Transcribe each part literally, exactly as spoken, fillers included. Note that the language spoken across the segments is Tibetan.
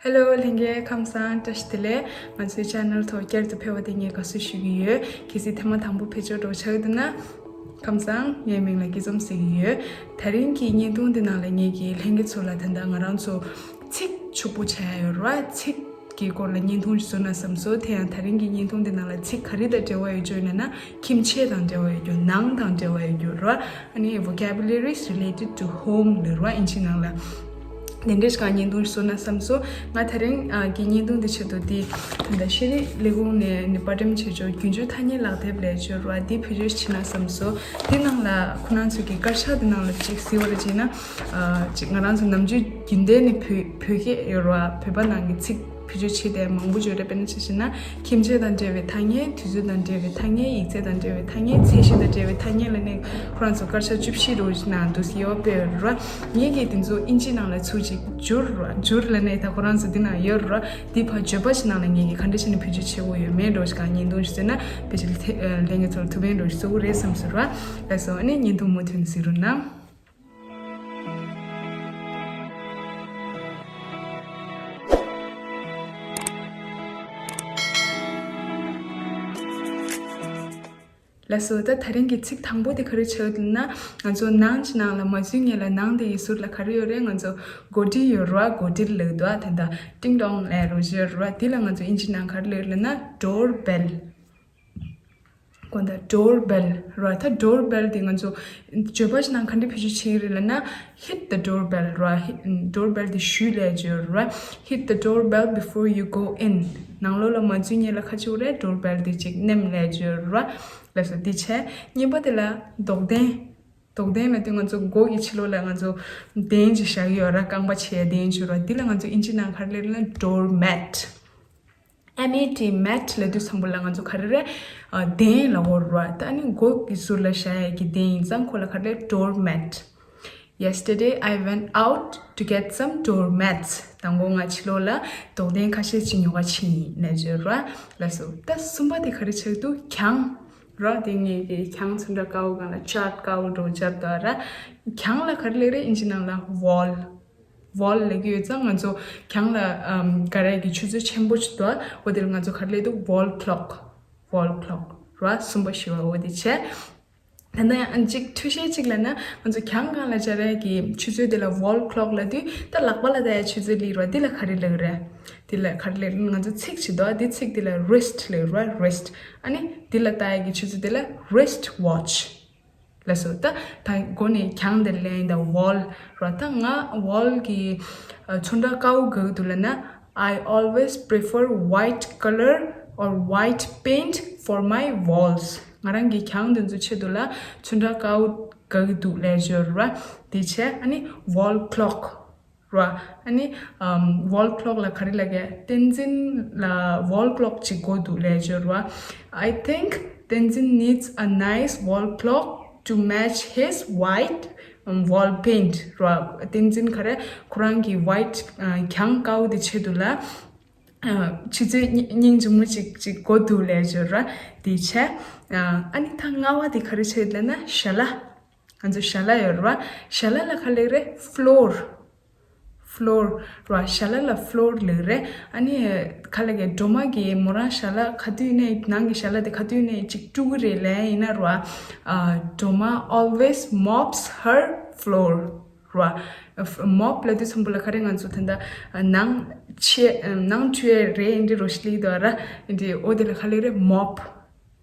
Hello ལྷན་རྒྱས་ཁམས་བཟང་། བཀྲ་ཤིས་བདེ་ལེགས། ང་ཚོའི་channel ཐོག་བསྐྱར་དུ་ཕེབས་པ་དེ་ངས་དགའ་བསུ་ཞུ་གི་ཡོད། གལ་སྲིད་ཐེངས་མ་དང་པོ་ཕེབས་ཆོག་འགྲོ་ཆགས་འདུག་ན། ཁམས་བཟང་། ངའི་མིང་ལ་སྐྱིད་འཛོམས་ཟེར་གྱི་ཡོད། དེ་རིང་གི་བརྙན་ཐུང་འདི་ནང་ལ་ངས་ཀྱི་ལྷན་རྒྱས་ཚོ་ལ་ད་ལྟ་ང་རང་ཚོ་ཚིག་ཕྱུག་པོ་བྱ་ཡ་ཡོད་ར། ཚིག་གི་སྐོར་ལ་བརྙན་ཐུང་ཞིག་བཟོ་ན་བསམ་སོང་། དེ་ཡང་དེ་རིང་གི་བརྙན་ཐུང་འདི་ནང་ལ་ཚིག་ག་རེ་དང་འབྲེལ་བ་ཡོད་ཅོ་ཡིན་ན། ཁྱིམ་ཆས་དང་འབྲེལ་བ་ཡོད་རྒྱུ། ནང་དང་འབྲེལ་བ་ཡོད་རྒྱུ་ར། ཨ་ནི་vocabularies related to home ལབ་ར་ཨིན་ཇི་ནང་ལ། དེ་འདྲའི་ཞིག་བརྙན་ཐུང་བཟོ་ན་བསམ་སོང་། ང་དེ་རིང་ཨ་གི་བརྙན་ཐུང་འདི་ཆེད་དུ་འདི་ད་ལྟ་ཤེས་རིག་ལས་ཁུངས་ནས་ནི་པར་འགྲེམས་བྱེད་ཆོག་རྒྱུན་སྤྱོད་ཐ་སྙད་ལག་དེབ་ལས་བྱོས་ར། འདི་བེད་སྤྱོད་བྱེད་ན་བསམ་སོང་། འདི་ནང་ལ་ཁོ་རང་ཚོ་གི་དཀར་ཆག་འདི་ནང་ལ་ཅིག་གཟིགས་པར་བྱས་ན། ཨ་ཅིག་ང་རང་ཚོ་ནམ་རྒྱུན་རྒྱུན་ལྡན་ནི་བོད་བོད་སྐད་ཡོད་ར། བོད་པ་ནང་གི་ཚིག་བེད་སྤྱོད་བྱེད་དེ་མང་པོ་ཡོད་རེད། དཔེར་ན་ཆ་བཞག་ན་ཁྱིམ་ཆས་དང་འབྲེལ་བའི་ཐ་སྙད། དུས་ཚོད་དང་འབྲེལ་བའི་ཐ་སྙད། ཡིག་ཚད་དང་འབྲེལ་བའི་ཐ་སྙད། ཚད་གཞི་དང་འབྲེལ་བའི་ཐ་སྙད་ལབ་ནས་ཁོ་རང་ཚོ་དཀར་ཆག་བཅུ་བཞི་རུ་ནང་དུ་དབྱེ་བ་སྤེལ་ཡོད་ར། ངས་ཀྱིས་དེ་ཚོ་ཨིན་ཇི་ནང་ལ་ཚུར་ཅིག་བསྒྱུར་ར། བསྒྱུར་ལབ་ནས་ད་ཁོ་རང་ཚོ་འདི་ནང་ཡོད་ར། འདི་ཕར་བརྗོད་པ་ཞིག་ནང་ལ་ངས་ཀྱིས་ག་འདྲ་བྱས་ནས་བེད་སྤྱོད་བྱེད་དགོས་ཡོད་མེད་འདྲ་ཞིག་གང་བརྙན་ཐུང་ཞིག་བཟོས་ན་ཕལ་ཆེར་ལྷན་རྒྱས་ཚོར་ཐུགས་ཕན་འདྲ་ཞིག་གསོ་གི་རེད་བསམ་སོང་ར། ལགས་སོ། ཨ་ནི་བརྙན་ཐུང་མུ་མཐུད་ནས་གཟིགས་རོགས་གནང་། ལགས་སོ། ད་དེ་རིང་གི་ཚིག་དང་པོ་དེ་ག་རེ་ཆགས་འདུག་ན། ང་ཚོ་ནང་ཅིག་ནང་ལ་མ་འཛུལ་སྔོན་ལ་ནང་དེ་ཡི་ཟུར་ལ་ག་རེ་ཡོད་རེད། ང་ཚོ་སྒོ་སྒྲིག་ཡོད་ར། སྒོ་སྒྲིག་ལབ་འདུག་ཨ། ད་ལྟ་ཏིང་ཏོང་ལབ་རོགས་ཡོད་ར། དེ་ལ་ང་ཚོ་ཨིན་ཇི་ནང་ག་རེ་ལབ་ཡོད་ལབ་ན་door bell། དགོངས་དག door bell ར། ད་door bell དེ་ང་ཚོ་བརྗོད་པ་ཞིག་ནང་ག་འདྲ་བེད་སྤྱོད་བྱེད་ཀྱི་རེད་ལབ་ན། hit the door bell ར། hit door bell དེ་གཞུས་ལབ་ཀྱི་ཡོད་ར། Hit the door bell before you go in. ནང་ལོགས་ལ་མ་འཛུལ་སྔོན་ལ་ག་རེ་བྱེད་དགོས་རེད། door bell དེ་ཅིག་ནེམ་ལབ་ཀྱི་ཡོད་ར། ལགས་སོ། འདི་བྱས། གཉིས་པ་དེ་ལ་རྡོག་གདན། རྡོག་གདན་ལབ་དུས་ང་ཚོ་སྒོ་གི་ཕྱི་ལོགས་ལ་ང་ཚོ་གདན་ཅིག་བཞག་གི་ཡོད་ར། རྐང་པ་ཕྱེ་ཡ་གདན་ཅིག་ར། འདི་ལ་ང་ཚོ་ཨིན་ཇི་ནང་ག་རེ་ལབ་ན་door mat. M A T, mat ལབ་དུས་ཙམ་པ་ལ་ང་ཚོ་ག་རེ་རེད། ཨ། གདན་ལབ་ཀྱི་ཡོད་རེད་བ། ད་ཨ་ནི་སྒོ་གི་ཟུར་ལ་བཞག་ཡས་ཀྱི་གདན་ཡིན་ཙང་ཁོ་ལ་ག་རེ་རེད། door mat. Yesterday I went out to get some door mats. ད་དགོང་ང་ཕྱི་ལོགས་ལ་རྡོག་གདན་ཁ་ཤས་ཅིག་ཉོ་ག་ཕྱིན་ཡིན་ལབ་ཀྱི་ཡོད་རེད་བ། ལགས་སོ། ད་གསུམ་པ་དེ་ག་རེ་ཆགས་འདུག་གྱང་ར། དེ་ངས་ཀྱི་གྱང་ཚོན་ཁྲ་དཀར་པོ་སྒང་ལ་ཆར་དཀར་པོ་འདྲ་བོ་སྦྱར་འདུག་ར། གྱང་ལ་ག་རེ་ལབ་རེད། ཨིན་ཇི་ནང་ལ་wall. wall ལབ་ཀྱི་ཡོད་ཙང་ང་ཚོ་གྱང་ལ་ཨམ་ག་རེ་གི་ཆུ་ཚོད་ཆེན་པོ་ཅིག་འདུག་འོ་དེ་ལ་ང་ཚོ་ག་རེ་ལབ་འདུག wall clock. wall clock ར། གསུམ་པ་བཞི་པ་འོ་དེ་བྱས། ད་ནི་ཡང་གཅིག་འཁྲུལ་བཤད་གཅིག་ལབ་ན། ང་ཚོ་གྱང་སྒང་ལ་སྦྱར་ཡས་ཀྱི་ཆུ་ཚོད་དེ་ལ་wall clock ལབ་དུས་ད་ལག་པ་ལ་ལྟ་ཡས་ཆུ་ཚོད་ལབ་ཀྱི་ར། འདི་ལ་ག་རེ་ལབ་ཀྱི་རེད། འདི་ལ་ག་རེ་ལབ་ཀྱི་རེད། ང་ཚོ་ཚིག་ཅིག་འདུག་འདི་ཚིག་འདི་ལ་wrist ལབ་ཀྱི་ར། wrist. ཨ་ནི་འདི་ལ་ལྟ་ཡས་ཀྱི་ཆུ་ཚོད་དེ་ལ་wrist watch. ལགས་སོ། ད་ད་སྒོ་ནས་གྱང་དེ་ལེན་ད་wall ར། ད་ང་wall གི་ཨ་ཚོན་ཁྲ་དཀར་པོ་དགའ་གི་འདུག་ལབ་ན། I always prefer white color or white paint for my walls. ང་རང་གི་གྱང་དེ་ཚོ་ཆེད་དུ་ལ་ཚོན་ཁྲ་དཀར་པོ་དགའ་གི་འདུག་ལབ་ཀྱི་ཡོད་རེད་བ། དེ་བྱས་ཨ་ནི་wall clock ར། ཨ་ནི་ཨམ་wall clock ལ་ག་རེ་ལབ་ཀྱི། བསྟན་འཛིན་ལ་wall clock ཅིག་དགོས་འདུག་ལབ་ཀྱི་ཡོད་རེད་བ། I think Tenzin needs a nice wall clock to match his white, um, wall paint ར། བསྟན་འཛིན་ག་རེ་ཁོ་རང་གི་white ཨ་གྱང་དཀར་པོ་དེ་ཆེད་དུ་ལ་ཨ་ཆུ་ཚོད་སྙིང་རྗེ་མོ་ཅིག་ཅིག་དགོས་འདུག་ལབ་ཀྱི་ཡོད་རེད་བ། དེ་བྱས་ཨ་ཨ་ནི་ད་ལྔ་པ་དེ་ག་རེ་བྱེད་ལབ་ན་ཞལ་ལག་ང་ཚོ་ཞལ་ལག་ཡོད་རེད་བ། ཞལ་ལག་ལ་ག་ལབ་རེད། floor. floor ར། ཞལ་ལག་ལ་floor ལབ་རེད། ཨ་ནི་ག་ལབ་ཀྱི། སྒྲོལ་མ་གིས་མོ་རང་ཞལ་ལག་ག་དུས་ནས་ནང་གི་ཞལ་ལག་དེ་ག་དུས་ནས་ཅིག་བཀྲུ་གི་རེད་ལབ་ཡིན་ན་ར། ཨ་སྒྲོལ་མ་always mops her floor ར། mop ལབ་དུས་ཙམ་པ་ལ་ག་རེ་ང་ཚོ་ད་ལྟ་ནང་ཕྱེ་ནང་བཀྲུ་ཡས་རེད་འདི་རོ་ཤི་ལི་དོ་ར། འདི་འོ་དེ་ལ་ག་ལབ་རེད། mop.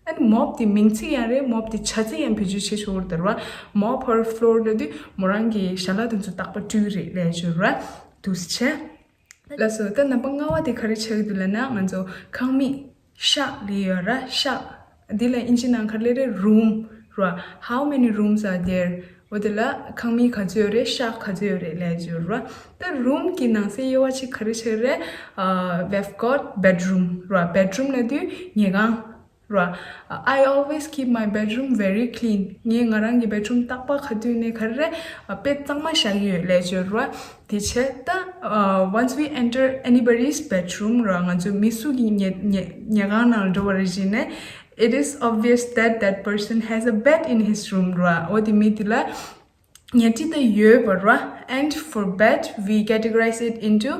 ཨ་ནི་mop དེ་མིང་ཚིག་ཡང་རེད། mop དེ་བྱ་ཚིག་ཡང་བེད་སྤྱོད་བྱེད་ཆོག་གི་རེད་བ། mop her floor ལབ་དུས་མོ་རང་གི་ཞལ་ལག་དེ་ཚོ་རྟག་པར་བཀྲུས་རེད་ལབ་ཀྱི་ཡོད་རེད་བ། འདུག་སེ་བྱས། ལགས་སོ། ད་རྣམ་པ་ལྔ་པ་དེ་ག་རེ་ཆགས་ཀྱི་འདུག་ལབ་ན། ང་ཚོ་ཁང་མིག་ཤག་ལབ་ཡོད་ར། ཤག་འདི་ལ་ཨིན་ཇི་ནང་ག་རེ་ལབ་རེད། room ར། How many rooms are there? འོ་དེ་ལ་ཁང་མིག་ག་ཚོད་ཡོད་རེད། ཤག་ག་ཚོད་ཡོད་རེད་ལབ་ཀྱི་ཡོད་རེད་བ། ད་room གི་ནང་གསེས་དབྱེ་བ་གཅིག་ག་རེ་ཆགས་རེད། ཨ་we've got bedroom ར། bedroom ལབ་དུས་ཉལ་ཁང་། ར། I always keep my bedroom very clean. ངས་ང་རང་གི་bedroom རྟག་པར་ག་དུས་ནས་ག་རེ་རེ་དཔེ་གཙང་མ་བཞག་གི་ཡོད་ལབ་ཀྱི་ཡོད་ར། དེ་བྱས་ད་once we enter anybody's bedroom ར། ང་ཚོ་མི་སུ་གི་ཉལ་ཉལ་ཉལ་ཁང་ནང་འགྲོ་བ་རེ་བཞིན་ནས། It is obvious that that person has a bed in his room ར། འོ་དེ་མི་དེ་ལ། ཉལ་ཁྲི་དེ་ཡོད་པ་ར། And for bed, we categorize it into,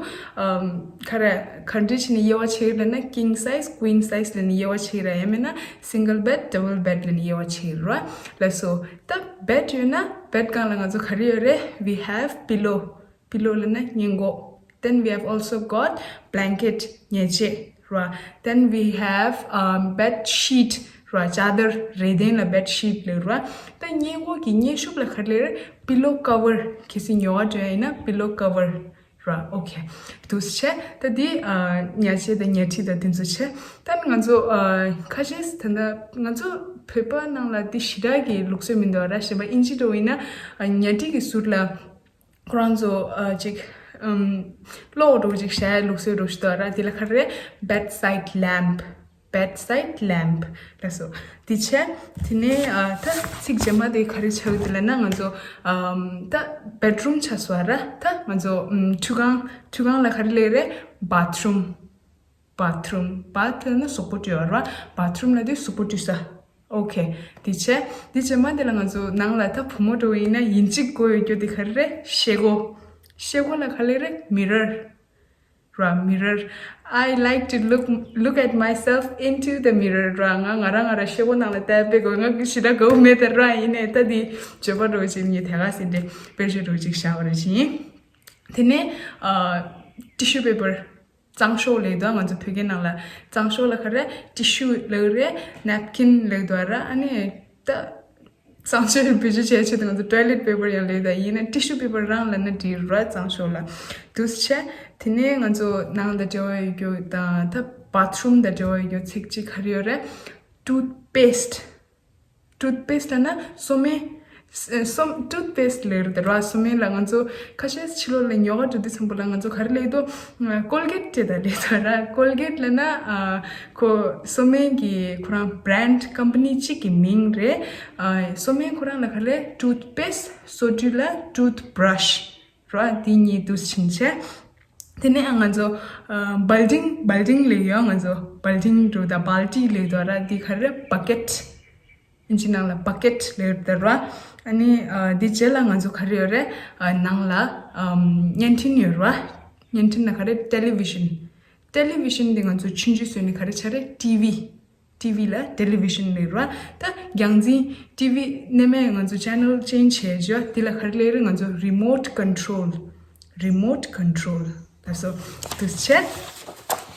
um, ག་རེ་ག་འདྲ་བྱས་ནས་དབྱེ་བ་ཕྱེ་གི་ལབ་ན། king size, queen size ལབ་ནས་དབྱེ་བ་ཕྱེ་གི་ར། ཡང་མིན་ན་single bed, double bed ལབ་ནས་དབྱེ་བ་ཕྱེ་གི་ར། ལགས་སོ། ད་bed ཡོད་ན་bed སྒང་ལ་ང་ཚོ་ག་རེ་ཡོད་རེད། We have pillow, pillow ལབ་ན་སྔས་མགོ། Then we have also got blanket, ཉལ་ཆས་ར། Then we have, um, bed sheet ར། ཅ་དར་རེ་ལྡན་ལ་bed sheet ལབ་ར། ད་སྔས་མགོ་གི་སྔས་ཤུབས་ལ་ག་རེ་ལབ་རེད། pillow cover། གལ་སྲིད་ཉོ་བ་འགྲོ་ཡ་ཡིན་ན་pillow cover ར། Okay, འདུག་སེ་བྱས། ད་འདི་ཨ་ཉལ་ཆས་དང་ཉལ་ཁྲི་དང་དེ་ཚོ་བྱས། ད་ང་ཚོ་ཨ་ཁ་ཤས་ད་ལྟ་ང་ཚོ་བོད་པ་ནང་ལ་འདི་ཞེ་དྲག་གི་ལུགས་སྲོལ་མི་འདུག་ར། གཞན་པ་དབྱིན་ཇི་འདྲ་བོ་ཡིན་ན་ཨ་ཉལ་ཁྲི་གི་ཟུར་ལ་ཁོ་རང་ཚོ་ཨ་ཅིག་ཨམ་གློག་འདྲ་བོ་ཅིག་བཞག་ཡ་ལུགས་སྲོལ་འདྲ་བོ་ཞིག་འདུག་ར། དེ་ལ་ག་རེ་རེད། bedside lamp, bedside lamp ལགས་སོ། དེ་བྱས། དེ་ནས་ཨ་ད་ཚིག་རྗེས་མ་དེ་ག་རེ་ཆགས་ཡོད་དེ་ལབ་ན། ང་ཚོ་ཨམ་ད་bedroom ཆགས་སོང་ར། ད་ང་ཚོ་ཨམ་ཁྲུས་ཁང་། ཁྲུས་ཁང་ལ་ག་རེ་ལབ་རེད། bathroom, bathroom, bath ལབ་ན་གཟུགས་པོ་བཀྲུ་ཡ་ར། bathroom ལབ་དུས་གཟུགས་པོ་བཀྲུ་ས། Okay, དེ་བྱས། དེ་རྗེས་མ་དེ་ལ་ང་ཚོ་ནང་ལ་ད་བུ་མོ་འདྲ་བོ་ཡིན་ན་ཡིན་གཅིག་དགོས་ཡོད་རྒྱུ་དེ་ག་རེ་རེད། ཤེལ་སྒོ། ཤེལ་སྒོ་ལ་ག་ལབ་རེད། mirror ར། mirror. I like to look, look at myself into the mirror ར། ང་ང་རང་ང་རང་ཤེལ་སྒོ་ནང་ལ་བལྟས་པས་གོ། ང་གི་ཞེ་དྲག་དགའ་བོ་མེད་ད་ར། ཡིན་ནའི་ད་འདི་བརྗོད་པ་འདྲ་བོ་ཅིག་ངས་དེ་ག་ཟིན་ཏེ་དཔེར་བརྗོད་འདྲ་བོ་ཅིག་བཞག་པ་རེད་ཅིང་། དེ་ནས་ཨ་tissue paper, གཙང་ཤོག་ལབ་དུས་ང་ཚོ་བོད་སྐད་ནང་ལ་གཙང་ཤོག་ལ་ག་རེ་tissue ལབ་རེད། napkin ལབ་དུས་ར། ཨ་ནི་ད་གཙང་ཤོག་བེད་སྤྱོད་བྱས་ཆེད་དུ་ང་ཚོ་toilet paper ཡང་ལབ་ད། ཡིན་ན་tissue paper རང་ལབ་ན་འགྲིག་ར། གཙང་ཤོག་ལ། འདུག་སེ་བྱས། དེ་ནས་ང་ཚོ་ནང་དང་འབྲེལ་བ་ཡོད་རྒྱུ་དང་ད་bathroom དང་འབྲེལ་བ་ཡོད་རྒྱུ་ཚིག་གཅིག་ག་རེ་ཡོད་རེད། toothpaste, toothpaste ལབ་ན་སོ་སྨན། ཨ་སོ་toothpaste ལབ་རེད་ད་ར། སོ་སྨན་ལ་ང་ཚོ་ཁ་ཤས་ཕྱི་ལོགས་ལ་ཉོ་ག་འགྲོ་དུས་ཙམ་པ་ལ་ང་ཚོ་ག་རེ་ལབ་འདུག Colgate ཅེས་ད་ལབ་ད་ར། Colgate ལབ་ན་ཨ་ཁོ་སོ་སྨན་གྱི་ཁོ་རང་brand, company གཅིག་གི་མིང་རེད། ཨ་སོ་སྨན་ཁོ་རང་ལ་ག་རེ་ལབ། toothpaste, སོ་འཁྲུད་ལ་toothbrush ར། འདི་གཉིས་འདུག་སེ་བྱས། དེ་ནས་ཨ་ང་ཚོ་ཨ་བལ་ཏིང་། བལ་ཏིང་ལབ་ཡོད། ང་ཚོ་བལ་ཏིང་འདྲ་བོ་དང་བལ་ཏི་ལབ་དུས་ར། འདི་ག་རེ་རེད། bucket, དབྱིན་ཇི་ནང་ལ་bucket ལབ་ཡོད་ད་ར། ཨ་ནི་ཨ་འདི་རྗེས་ལ་ང་ཚོ་ག་རེ་ཡོད་རེད། ཨ་ནང་ལ་ཨམ་བརྙན་འཕྲིན་ཡོད་ར། བརྙན་འཕྲིན་ལ་ག་རེ་རེད། television, television འདི་ང་ཚོ་ཆུང་ཆུང་བཟོས་ནས་ག་རེ་ཆགས་རེད། ཊི་ཝི། ཊི་ཝི་ལ་television ལབ་ར། ད་རྒྱང་འཛིན་ཊི་ཝི་ནས་མེད་ང་ཚོ་channel change བྱས་བྱས་དེ་ལ་ག་རེ་ལབ་རེད། ང་ཚོ་remote control, remote control ལགས་སོ། འདུག་སེ་བྱས།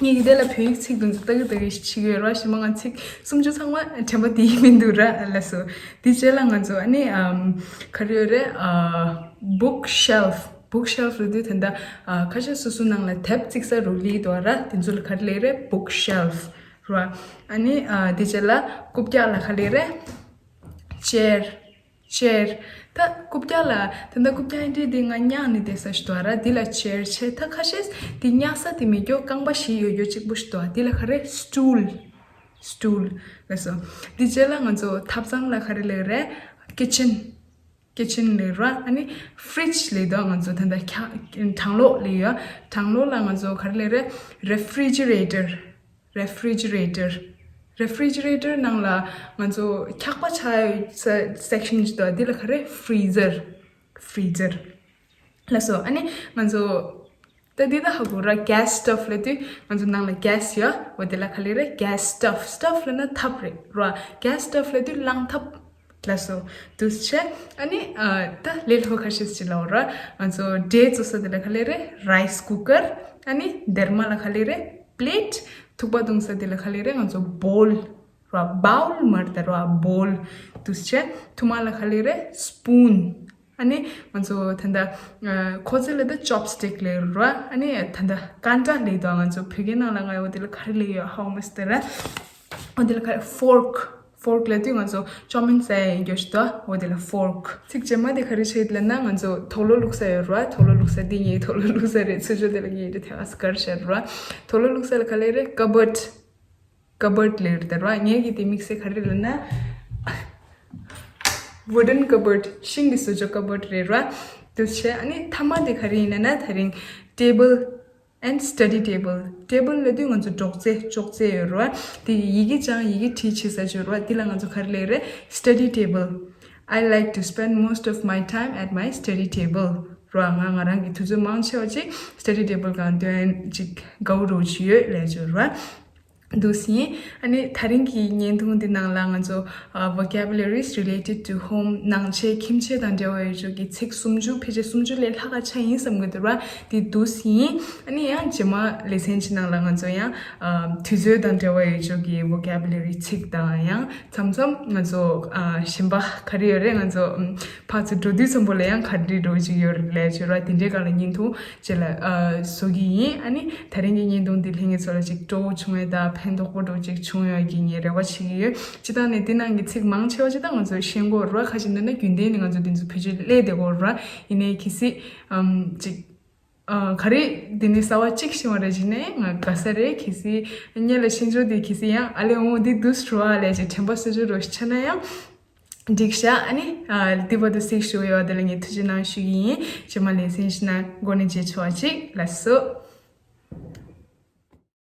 ངས་ཀྱི་དེ་ལ་བོད་ཡིག་ཚིག་དེ་ཚོ་ལྟ་གི་ལྟ་གི་བྱེད་ཀྱི་ཡོད་ར། གཞན་པ་ང་ཚིག་སུམ་ཅུ་ཚང་མ་དྲན་པ་དེ་ཡིན་མི་འདུག་ར། ལགས་སོ། དེ་རྗེས་ལ་ང་ཚོ་ཨ་ནི་ཨམ་ག་རེ་ཡོད་རེད། ཨ་bookshelf, bookshelf ལབ་དུས་ད་ལྟ་ཨ་ཁ་ཤས་སོ་སོ་ནང་ལ་དེབ་བརྩིགས་ས་རུ་ལི་དོ་ར། དེ་ཚོ་ལ་ག་རེ་ལབ་རེད། bookshelf ར། ཨ་ནི་ཨ་དེ་རྗེས་ལ་རྐུབ་བཀྱག་ལ་ག་ལབ་རེད། chair, chair ད་རྐུབ་བཀྱག་ལ་ད་ལྟ་རྐུབ་བཀྱག་འདི་འདི་ང་བསྙེགས་ནས་བསྡད་ས་ཞིག་འདུག་ར། འདི་ལ་chair བྱས། ད་ཁ་ཤས་འདི་བསྙེགས་ས་དེ་མེད་རྒྱུ་རྐང་པ་བཞི་ཡོད་རྒྱུ་གཅིག་པོ་ཞིག་འདུག་འདི་ལ་ག་རེ། stool, stool ལགས་སོ། འདི་རྗེས་ལ་ང་ཚོ་ཐབ་ཚང་ལ་ག་རེ་ལབ་རེད། kitchen, kitchen ལབ་ར། ཨ་ནི་fridge ལབ་དུས་ང་ཚོ་ད་ལྟ་ཁ་གྲང་གློག་ལབ་ཡོད། གྲང་གློག་ལ་ང་ཚོ་ག་རེ་ལབ་རེད། refrigerator, refrigerator, refrigerator ནང་ལ་ང་ཚོ་འཁྱག་པ་ཆགས་ས་section ཞིག་འདུག་འདི་ལ་ག་རེ། freezer, freezer ལགས་སོ། ཨ་ནི་ང་ཚོ་ད་འདི་ད་ཧ་གོ་ར། gas stove ལབ་དུས་ང་ཚོ་ནང་ལ་gas ཡོད། འོ་དེ་ལ་ག་ལབ་རེད། gas stove, stove ལབ་ན་ཐབ་རེད་ར། gas stove ལབ་དུས་རླངས་ཐབ་ལགས་སོ། འདུག་སེ་བྱས། ཨ་ནི་ཨ་ད་ལས་སླ་པོ་ཁ་ཤས་ཅིག་ལབ་ར། ང་ཚོ་འབྲས་བཙོ་ས་དེ་ལ་ག་ལབ་རེད། rice cooker ཨ་ནི་སྡེར་མ་ལ་ག་ལབ་རེད། plate ཐུག་པ་བཏུང་ས་དེ་ལ་ག་ལབ་རེད། ང་ཚོ་bowl ར། bowl མ་རེད་ད་ར། bowl འདུག་སེ་བྱས། ཐུར་མ་ལ་ག་ལབ་རེད། spoon ཨ་ནི་ང་ཚོ་ད་ལྟ་ཨ་ཁོ་ཚོ་ལ་ད་chopstick ལབ་ར། ཨ་ནི་ད་ལྟ་ཀན་ཊ་ལབ་དུས་ང་ཚོ་བོད་སྐད་ནང་ལ་ང་འོ་དེ་ལ་ག་རེ་ལབ་ཡོད་ཧ་གོ་མ་སོང་ད་ར། འོ་དེ་ལ་ག་རེ། fork, fork ལབ་དུས་ང་ཚོ་ཅོ་མིན་ཟ་ཡ་ཡིན་རྒྱུ་ཞིག་འདུག་འོ་དེ་ལ་fork ཚིག་རྗེས་མ་དེ་ག་རེ་བྱེད་ལབ་ན། ང་ཚོ་དུག་ལོག་བླུགས་ས་ཡོད་ར། དུག་ལོག་བླུགས་ས་འདི་ངའི་དུག་ལོག་བླུགས་ས་རེད། ཚུར་ཕྱོགས་དེ་ལ་ངའི་རེད་དེ་ཨ་སི་ཀར་ཤར་ར། དུག་ལོག་བླུགས་ས་ལ་ག་ལབ་རེད། cupboard, cupboard ལབ་རེད་ད་ར། ངའི་གི་དེ་དམིགས་བསལ་ག་རེ་ལབ་ན། wooden cupboard ཤིང་གི་བཟོ་བཅོས་cupboard རེད་ར། འདུག་སེ་བྱས། ཨ་ནི་མཐའ་མ་དེ་ག་རེ་ཡིན་ན་ན། ད་རིང་table and study table, table ལབ་དུས་ང་ཚོ་སྒྲོག་ཙེ། ཅོག་ཙེ་ཡོད་རེད་བ། དེ་ཡི་གེ་སྦྱང་ཡི་གེ་བྲིས་བྱེད་ས་ཅིག་ཡོད་རེད་བ། དེ་ལ་ང་ཚོ་ག་རེ་ལབ་རེད། study table I like to spend most of my time at my study table. ར་ང་ང་རང་གི་དུས་ཚོད་མང་ཆེ་བ་ཅིག་study table་སྒང་སྟོན་ཅིག་དགའ་བོ་རོ་ཅིག་ཡོད་ལས་བྱོས་ར། འདུག་སེ་ཡིན། ཨ་ནི་དེ་རིང་གི་བརྙན་ཐུང་འདི་ནང་ལ་ང་ཚོ་ཨ་vocabularies related to home། ནང་ཆས་ཁྱིམ་ཆས་དང་འབྲེལ་བ་ཡོད་ཅོག་གི་ཚིག་སུམ་ཅུ། ཕལ་ཆེར་སུམ་ཅུ་ལས་ལྷག་ག་ཆ་ཡིན་བསམ་གི་འདུག་ར། འདི་འདུག་སེ་ཡིན། ཨ་ནི་ཡང་རྗེས་མ་ལེ་ཚན་གཅིག་ནང་ལ་ང་ཚོ་ཡང་ཨ་དུས་ཚོད་དང་འབྲེལ་བ་ཡོད་ཅོག་གི་vocabulary་ཚིག་དང་ཡང་མཚམས་མཚམས་ང་ཚོ་ཨ་གཞན་པ་ག་རེ་ཡོད་རེད། ང་ཚོ་ཨམ་ཕར་ཚུར་འགྲོ་དུས་ཙམ་པོ་ལ་ཡང་ག་རེ་འགྲོ་ཅིག་ཡོད་རེད་ལས་བྱོས་ར། དེ་འདྲའི་སྒང་ལ་བརྙན་ཐུང་ཅིག་ལ་ཨ་བཟོ་གི་ཡིན། ཨ་ནི་དེ་རིང་གི་བརྙན་ཐུང་འདི་ལྷན་རྒྱས་ཚོ་ལ་ཅིག་སྤྲོ་བོ་བྱུང་བས་དང་ཕན་ཐོགས་པོ་འདྲ་ཅིག་བྱུང་ཡོད་ཀྱི་ངས་རེ་བ་བྱེད་ཀྱི་ཡོད། སྤྱིར་བཏང་ནས་འདི་ནང་གི་ཚིག་མང་ཆེ་བ་ཅིག་ད་ང་ཚོས་ཤེས་དགོས་ར། ཁ་ཅིག་འདི་ན་རྒྱུན་ལྡན་ནས་ང་ཚོ་འདི་ཚོ་བེད་སྤྱོད་སླེབས་བསྡད་ཡོད་ར། ཡིན་ནའི་གལ་སྲིད་ཨམ་ཅིག་ཨ་ག་རེ་འདི་ནས་གསར་པ་གཅིག་ཤེས་པ་རེད་ཅིག་ནས་ང་དགའ་ས་རེད། གལ་སྲིད་སྔོན་ལ་ཤེས་ཆོག་དེ་གལ་སྲིད་ཡང་ཨ་ལས་འོང་འདི་འདུག་སེ་ར་ལས་ཅིག་དྲན་པ་གསོ་ཆོག་རོ་ཤ་ན་ཡང་། འགྲིག་ཤག་ཨ་ནི་ཨ་འདི་བར་དུ་གཟིགས་ཞུ་ཡོད་དེ་ལ་ངས་ཐུགས་རྗེ་གནང་ཞུ་གི་ཡིན། རྗེས་མ་ལེ་ཚན་ཞིག་ནང་མགོ་ནས་མཇལ་ཆོག་པ་ཅིག་ལགས་སོ།